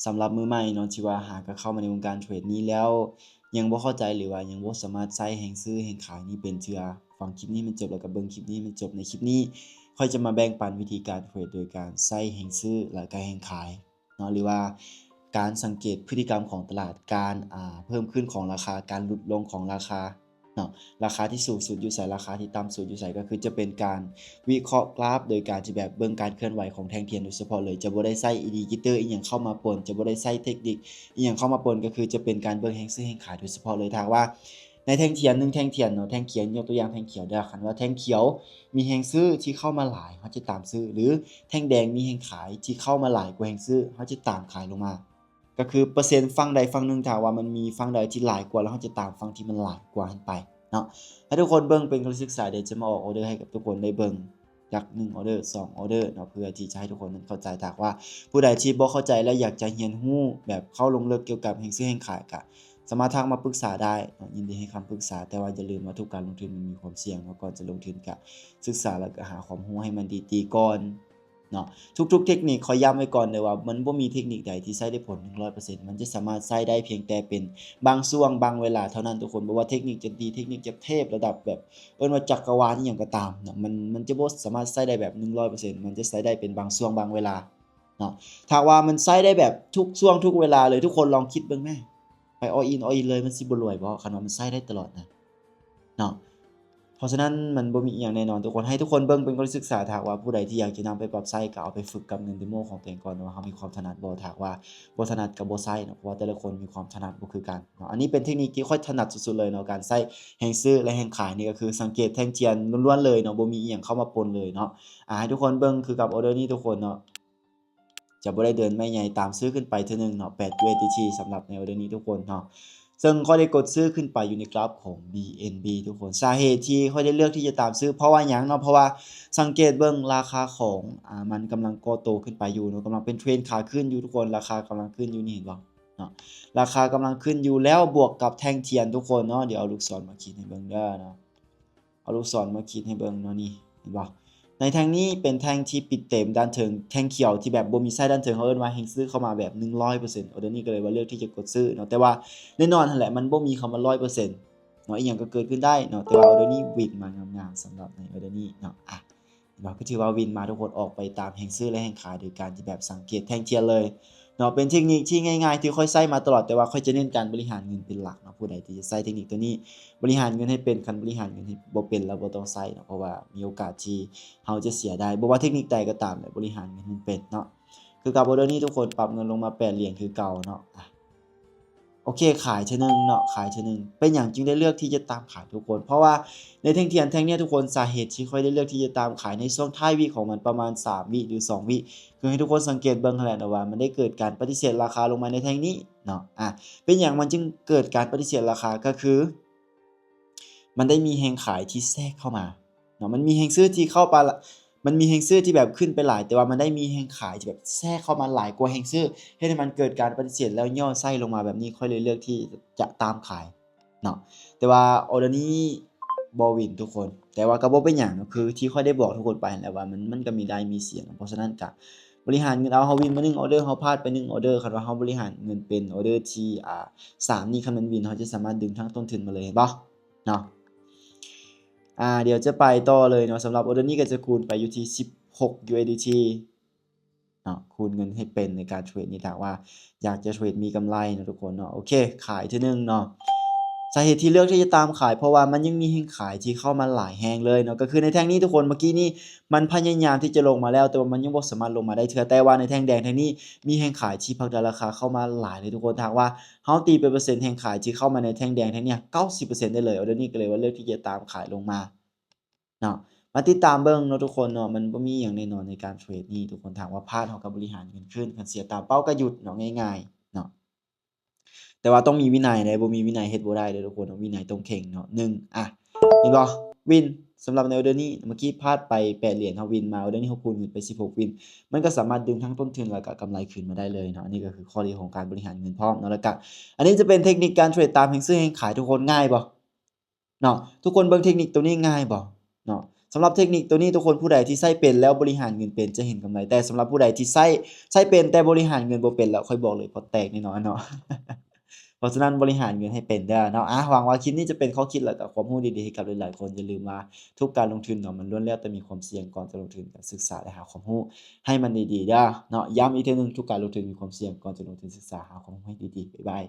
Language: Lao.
ສຳລັບມືໃໝ່ເນາະ ທີ່ວ່າຫາກະເຂົ້າມາໃນວົງການເທຣດນີ້ແລ້ວ ຍັງບໍ່ເຂົ້າໃຈ ຫຼືວ່າຍັງບໍ່ສາມາດໃຊ້ແຮງຊື້ແຮງຂາຍນີ້ເປັນເທື່ອ, ຟັງຄລິບນີ້ໃຫ້ມັນຈົບ ແລ້ວກະເບິ່ງຄລິບນີ້ໃຫ້ມັນຈົບ. ໃນຄລິບນີ້ ຂ້ອຍຈະມາແບ່ງປັນວິທີການເທຣດໂດຍການໃຊ້ແຮງຊື້ ແລ້ວກະແຮງຂາຍເນາະ ຫຼືວ່າການສັງເກດພຶດຕິກຳຂອງຕະຫຼາດ, ການ ອ່າ ເພີ່ມຂຶ້ນຂອງລາຄາ, ການຫຼຸດລົງຂອງລາຄາ ເນາະ, ລາຄາທີ່ສູງສຸດຢູ່ໃສ ລາຄາທີ່ຕ່ຳສຸດຢູ່ໃສ ກໍຄືຈະເປັນການວິເຄາະກຣາຟໂດຍການທີ່ແບບເບິ່ງການເຄື່ອນໄຫວຂອງແທ່ງທຽນໂດຍສະເພາະເລີຍ, ຈະບໍ່ໄດ້ໃຊ້ອິນດິເຄເຕີອີ່ຫຍັງເຂົ້າມາປົນ, ຈະບໍ່ໄດ້ໃຊ້ເທັກນິກອີ່ຫຍັງເຂົ້າມາປົນ, ກໍຄືຈະເປັນການເບິ່ງແຮງຊື້ແຮງຂາຍໂດຍສະເພາະເລີຍ. ຖ້າຫາກວ່າໃນແທ່ງທຽນ ໜຶ່ງແທ່ງທຽນເນາະ, ແທ່ງຂຽວ ຍົກຕົວຢ່າງແທ່ງຂຽວເດີ້, ຄັນວ່າແທ່ງຂຽວມີແຮງຊື້ທີ່ເຂົ້າມາຫຼາຍ ເຮົາຈະຕາມຊື້ ຫຼືແທ່ງແດງມີແຮງຂາຍທີ່ເຂົ້າມາຫຼາຍກວ່າແຮງຊື້ ເຮົາຈະຕາມຂາຍລົງມາ. ກໍຄືເປີເຊັນຝັ່ງໃດຝັ່ງໜຶ່ງ, ຖ້າວ່າມັນມີຝັ່ງໃດທີ່ຫຼາຍກວ່າ ແລ້ວເຮົາຈະຕາມຝັ່ງທີ່ມັນຫຼາຍກວ່າຫັ້ນໄປເນາະ. ໃຫ້ທຸກຄົນເບິ່ງເປັນການສຶກສາ, ດຽວຈະມາອອກອໍເດີໃຫ້ກັບທຸກຄົນໄດ້ເບິ່ງຈັກໜຶ່ງອໍເດີ ສອງອໍເດີເນາະ, ເພື່ອທີ່ຈະໃຫ້ທຸກຄົນນັ້ນເຂົ້າໃຈ. ຖ້າຫາກວ່າຜູ້ໃດທີ່ບໍ່ເຂົ້າໃຈ ແລະ ຢາກຈະຮຽນຮູ້ແບບເຂົ້າລົງເລິກກ່ຽວກັບແຮງຊື້ແຮງຂາຍ ກະສາມາດທັກມາປຶກສາໄດ້ເນາະ, ຍິນດີໃຫ້ຄຳປຶກສາ. ແຕ່ວ່າຢ່າລືມວ່າທຸກການລົງທຶນມັນມີຄວາມສ່ຽງເນາະ, ກ່ອນຈະລົງທຶນກະສຶກສາ ແລ້ວກະຫາຄວາມຮູ້ໃຫ້ມັນດີໆກ່ອນ. ເນາະ, ທຸກໆເທັກນິກ ຂໍຢ້ຳໄວ້ກ່ອນເດີ້ວ່າ ມັນບໍ່ມີເທັກນິກໃດທີ່ໃຊ້ໄດ້ຜົນໜຶ່ງຮ້ອຍເປີເຊັນ, ມັນຈະສາມາດໃຊ້ໄດ້ພຽງແຕ່ເປັນບາງຊ່ວງບາງເວລາເທົ່ານັ້ນທຸກຄົນ. ບໍ່ວ່າເທັກນິກຈະດີ ເທັກນິກຈະເທບລະດັບແບບ ເອີ້ນວ່າຈັກກະວານອີ່ຫຍັງກໍຕາມເນາະ, ມັນ ມັນຈະບໍ່ສາມາດໃຊ້ໄດ້ແບບໜຶ່ງຮ້ອຍເປີເຊັນ, ມັນຈະໃຊ້ໄດ້ເປັນບາງຊ່ວງບາງເວລາເນາະ. ຖ້າວ່າມັນໃຊ້ໄດ້ແບບທຸກຊ່ວງທຸກເວລາເລີຍ, ທຸກຄົນລອງຄິດເບິ່ງແມ້, ໄປ all in all in ເລີຍ, ມັນຊິບໍ່ລວຍບໍ່ ຄັນວ່າມັນໃຊ້ໄດ້ຕະຫຼອດນະ? ເນາະ, ເພາະສະນັ້ນມັນບໍ່ມີອີ່ຫຍັງແນ່ນອນທຸກຄົນ, ໃຫ້ທຸກຄົນເບິ່ງເປັນກໍລະສຶກສາ. ຖ້າຫາກວ່າຜູ້ໃດທີ່ຢາກຈະນຳໄປປັບໃຊ້ ກໍເອົາໄປຝຶກກັບເງິນເດໂມຂອງຕົວເອງກ່ອນວ່າເຮົາມີຄວາມຖະໜັດບໍ່, ຖ້າຫາກວ່າບໍ່ຖະໜັດກໍບໍ່ໃຊ້ເນາະ, ເພາະວ່າແຕ່ລະຄົນມີຄວາມຖະໜັດບໍ່ຄືກັນເນາະ. ອັນນີ້ເປັນເທັກນິກທີ່ຂ້ອຍຖະໜັດສຸດໆເລີຍເນາະ, ການໃຊ້ແຮງຊື້ ແລະ ແຮງຂາຍນີ້ ກໍຄືສັງເກດແທ່ງທຽນລ້ວນໆເລີຍເນາະ, ບໍ່ມີອີ່ຫຍັງເຂົ້າມາປົນເລີຍເນາະ. ອາ ໃຫ້ທຸກຄົນເບິ່ງຄືກັບອໍເດີນີ້ທຸກຄົນເນາະ. ຈະບໍ່ໄດ້ເດີນໄມ້ໃຫຍ່ຕາມຊື້ຂຶ້ນໄປເທື່ອໜຶ່ງເນາະ, ແປດ USDT ສຳລັບໃນອໍເດີນີ້ທຸກຄົນເນາະ. ເຊິ່ງຂ້ອຍໄດ້ກົດຊື້ຂຶ້ນໄປຢູ່ໃນກຣາຟຂອງ BNB ທຸກຄົນ. ສາເຫດທີ່ຂ້ອຍໄດ້ເລືອກທີ່ຈະຕາມຊື້ເພາະວ່າຫຍັງເນາະ? ເພາະວ່າສັງເກດເບິ່ງລາຄາຂອງ ອາ ມັນກຳລັງກໍ່ໂຕຂຶ້ນໄປຢູ່ເນາະ, ກຳລັງເປັນເທຣນຂາຂຶ້ນຢູ່ທຸກຄົນ, ລາຄາກຳລັງຂຶ້ນຢູ່ນີ້ ເຫັນບໍ່ເນາະ? ລາຄາກຳລັງຂຶ້ນຢູ່ ແລ້ວບວກກັບແທ່ງທຽນທຸກຄົນເນາະ, ດຽວເອົາລູກສອນມາຂີດໃຫ້ເບິ່ງເດີ້ເນາະ. ເອົາລູກສອນມາຂີດໃຫ້ເບິ່ງເນາະ, ນີ້ ເຫັນບໍ່? ໃນແທ່ງນີ້ເປັນແທ່ງທີ່ປິດເຕັມດ້ານເທິງ, ແທ່ງຂຽວທີ່ແບບບໍ່ມີໄສ້ດ້ານເທິງ, ເຮົາເອີ້ນວ່າແຮງຊື້ເຂົ້າມາແບບໜຶ່ງຮ້ອຍເປີເຊັນ, ອໍເດີນີ້ກໍເລີຍວ່າເລືອກທີ່ຈະກົດຊື້ເນາະ. ແຕ່ວ່າແນ່ນອນຫັ້ນແຫຼະ ມັນບໍ່ມີຄຳວ່າຮ້ອຍເປີເຊັນເນາະ, ອີ່ຫຍັງກໍເກີດຂຶ້ນໄດ້ເນາະ, ແຕ່ວ່າອໍເດີນີ້ວິນມາງາມໆສຳລັບໃນອໍເດີນີ້ເນາະ. ອາ ເນາະ, ກໍຖືວ່າວິນມາທຸກຄົນ, ອອກໄປຕາມແຮງຊື້ ແລະ ແຮງຂາຍ ໂດຍການທີ່ແບບສັງເກດແທ່ງທຽນເລີຍເນາະ. ເປັນເທັກນິກທີ່ງ່າຍໆທີ່ຂ້ອຍໃຊ້ມາຕະຫຼອດ, ແຕ່ວ່າຂ້ອຍຈະເນັ້ນການບໍລິຫານເງິນເປັນຫຼັກເນາະ. ຜູ້ໃດທີ່ຈະໃຊ້ເທັກນິກຕົວນີ້ ບໍລິຫານເງິນໃຫ້ເປັນ, ຄັນບໍລິຫານເງິນໃຫ້ບໍ່ເປັນແລ້ວບໍ່ຕ້ອງໃຊ້ເນາະ, ເພາະວ່າມີໂອກາດທີ່ເຮົາຈະເສຍໄດ້. ບໍ່ວ່າເທັກນິກໃດກໍຕາມແຫຼະ, ບໍລິຫານເງິນໃຫ້ເປັນເນາະ. ຄືກັບອໍເດີນີ້ທຸກຄົນ, ປັບເງິນລົງມາແປດຫຼຽນຄືເກົ່າເນາະ. ອາ ໂອເຄ, ຂາຍເທື່ອໜຶ່ງເນາະ, ຂາຍເທື່ອໜຶ່ງ. ເປັນຫຍັງຈຶ່ງໄດ້ເລືອກທີ່ຈະຕາມຂາຍທຸກຄົນ? ເພາະວ່າໃນແທ່ງທຽນແທ່ງເນີ້ຍທຸກຄົນ, ສາເຫດທີ່ຂ້ອຍໄດ້ເລືອກທີ່ຈະຕາມຂາຍໃນຊ່ວງທ້າຍວິຂອງມັນປະມານສາມວິ ຫຼື ສອງວິ ຄືໃຫ້ທຸກຄົນສັງເກດເບິ່ງຫັ້ນແຫຼະເນາະ, ວ່າມັນໄດ້ເກີດການປະຕິເສດລາຄາລົງມາໃນແທ່ງນີ້ເນາະ. ອາ ເປັນຫຍັງມັນຈຶ່ງເກີດການປະຕິເສດລາຄາ? ກໍຄືມັນໄດ້ມີແຮງຂາຍທີ່ແຊກເຂົ້າມາເນາະ, ມັນມີແຮງຊື້ທີ່ເຂົ້າໄປ ມັນມີແຮງຊື້ທີ່ແບບຂຶ້ນໄປຫຼາຍ, ແຕ່ວ່າມັນໄດ້ມີແຮງຂາຍທີ່ແບບແຊກເຂົ້າມາຫຼາຍກວ່າແຮງຊື້, ເຮັດໃຫ້ມັນເກີດການປະຕິເສດແລ້ວຫຍໍ້ໄສ້ລົງມາແບບນີ້, ຂ້ອຍເລີຍເລືອກທີ່ຈະຕາມຂາຍເນາະ. ແຕ່ວ່າອໍເດີນີ້ບໍ່ວິນທຸກຄົນ, ແຕ່ວ່າກໍບໍ່ເປັນຫຍັງເນາະ, ຄືທີ່ຂ້ອຍໄດ້ບອກທຸກຄົນໄປຫັ້ນແຫຼະວ່າມັນ ມັນກໍມີໄດ້ມີເສຍເນາະ. ເພາະສະນັ້ນກໍບໍລິຫານເງິນເອົາ, ເຮົາວິນມາໜຶ່ງອໍເດີ, ເຮົາພາດໄປໜຶ່ງອໍເດີ, ຄັນວ່າເຮົາບໍລິຫານເງິນເປັນອໍເດີທີ ອາ ສາມນີ້, ຄັນມັນວິນ ເຮົາຈະສາມາດດຶງທັງຕົ້ນທຶນມາເລີຍ, ເຫັນບໍ່? ເນາະ. ອາ ດຽວຈະໄປຕໍ່ເລີຍເນາະ, ສຳລັບອໍເດີນີ້ກໍຈະຄູນໄປຢູ່ທີ່ສິບຫົກ USDT ເນາະ, ຄູນເງິນໃຫ້ເປັນໃນການເທຣດນີ້ ຖ້າຫາກວ່າຢາກຈະເທຣດມີກຳໄລເນາະທຸກຄົນເນາະ. ໂອເຄ, ຂາຍເທື່ອໜຶ່ງເນາະ. ສາເຫດທີ່ເລືອກທີ່ຈະຕາມຂາຍ ເພາະວ່າມັນຍັງມີແຮງຂາຍທີ່ເຂົ້າມາຫຼາຍແຮງເລີຍເນາະ. ກໍຄືໃນແທ່ງນີ້ທຸກຄົນ, ເມື່ອກີ້ນີ້ມັນພະຍາຍາມທີ່ຈະລົງມາແລ້ວ, ແຕ່ວ່າມັນຍັງບໍ່ສາມາດລົງມາໄດ້ເທື່ອ. ແຕ່ວ່າໃນແທ່ງແດງແທ່ງນີ້ ມີແຮງຂາຍທີ່ຜັກດັນລາຄາເຂົ້າມາຫຼາຍເລີຍທຸກຄົນ. ຖ້າຫາກວ່າ ເຮົາຕີເປັນເປີເຊັນແຮງຂາຍທີ່ເຂົ້າມາໃນແທ່ງແດງແທ່ງນີ້ ເກົ້າສິບເປີເຊັນໄດ້ເລີຍ, ອໍເດີນີ້ກໍເລີຍວ່າເລືອກທີ່ຈະຕາມຂາຍລົງມາເນາະ. ມາຕິດຕາມເບິ່ງເນາະທຸກຄົນເນາະ, ມັນບໍ່ມີຫຍັງແນ່ນອນໃນການເທຣດນີ້ທຸກຄົນ. ຖ້າຫາກວ່າພາດ ເຮົາກໍບໍລິຫານເງິນຄືນ, ຄັນເສຍຕາມເປົ້າກໍຢຸດເນາະ, ງ່າຍໆເນາະ. ແຕ່ວ່າຕ້ອງມີວິໄນເດ້, ບໍ່ມີວິໄນເຮັດບໍ່ໄດ້ເດ້ທຸກຄົນ, ວິໄນຕ້ອງເຄັ່ງເນາະ. ໜຶ່ງ ອະ ເຫັນບໍ່? ວິນ ສຳລັບໃນອໍເດີນີ້, ເມື່ອກີ້ພາດໄປແປດຫຼຽນ, ເຮົາວິນມາ, ອໍເດີນີ້ເຮົາຄູນເງິນໄປສິບຫົກວິນ, ມັນກໍສາມາດດຶງທັງຕົ້ນທຶນ ແລ້ວກໍກຳໄລຄືນມາໄດ້ເລີຍເນາະ. ອັນນີ້ກໍຄືຂໍ້ດີຂອງການບໍລິຫານເງິນພ້ອມເນາະ. ແລ້ວກໍອັນນີ້ຈະເປັນເທັກນິກການເທຣດຕາມແຮງຊື້ແຮງຂາຍ, ທຸກຄົນ, ງ່າຍບໍ່ເນາະ? ທຸກຄົນເບິ່ງເທັກນິກໂຕນີ້ງ່າຍບໍ່ເນາະ? ສຳລັບເທັກນິກໂຕນີ້ ທຸກຄົນຜູ້ໃດທີ່ໃຊ້ເປັນແລ້ວບໍລິຫານເງິນເປັນຈະເຫັນກຳໄລ, ແຕ່ສຳລັບຜູ້ໃດທີ່ໃຊ້ ໃຊ້ເປັນແຕ່ບໍລິຫານເງິນບໍ່ເປັນແລ້ວ ຂ້ອຍບອກເລີຍ ພອດແຕກແນ່ນອນເນາະ. ເພາະສະນັ້ນ ບໍລິຫານເງິນໃຫ້ເປັນເດີເນາະ. ອາ ຫວັງວ່າຄລິບນີ້ຈະເປັນຂໍ້ຄິດ ແລະ ກໍຄວາມຮູ້ດີໆໃຫ້ກັບຫຼາຍໆຄົນ. ຢ່າລືມວ່າທຸກການລົງທຶນເນາະ ມັນລ້ວນແລ້ວແຕ່ມີຄວາມສ່ຽງ. ກ່ອນຈະລົງທຶນກໍສຶກສາ ແລະ ຫາຄວາມຮູ້ໃຫ້ມັນດີໆເດີເນາະ. ຢ້ຳອີກເທື່ອໜຶ່ງ ທຸກການລົງທຶນມີຄວາມສ່ຽງ. ກ່ອນຈະລົງທຶນ ສຶກສາຫາຄວາມຮູ້ໃຫ້ດີໆ. ບາຍບາຍ.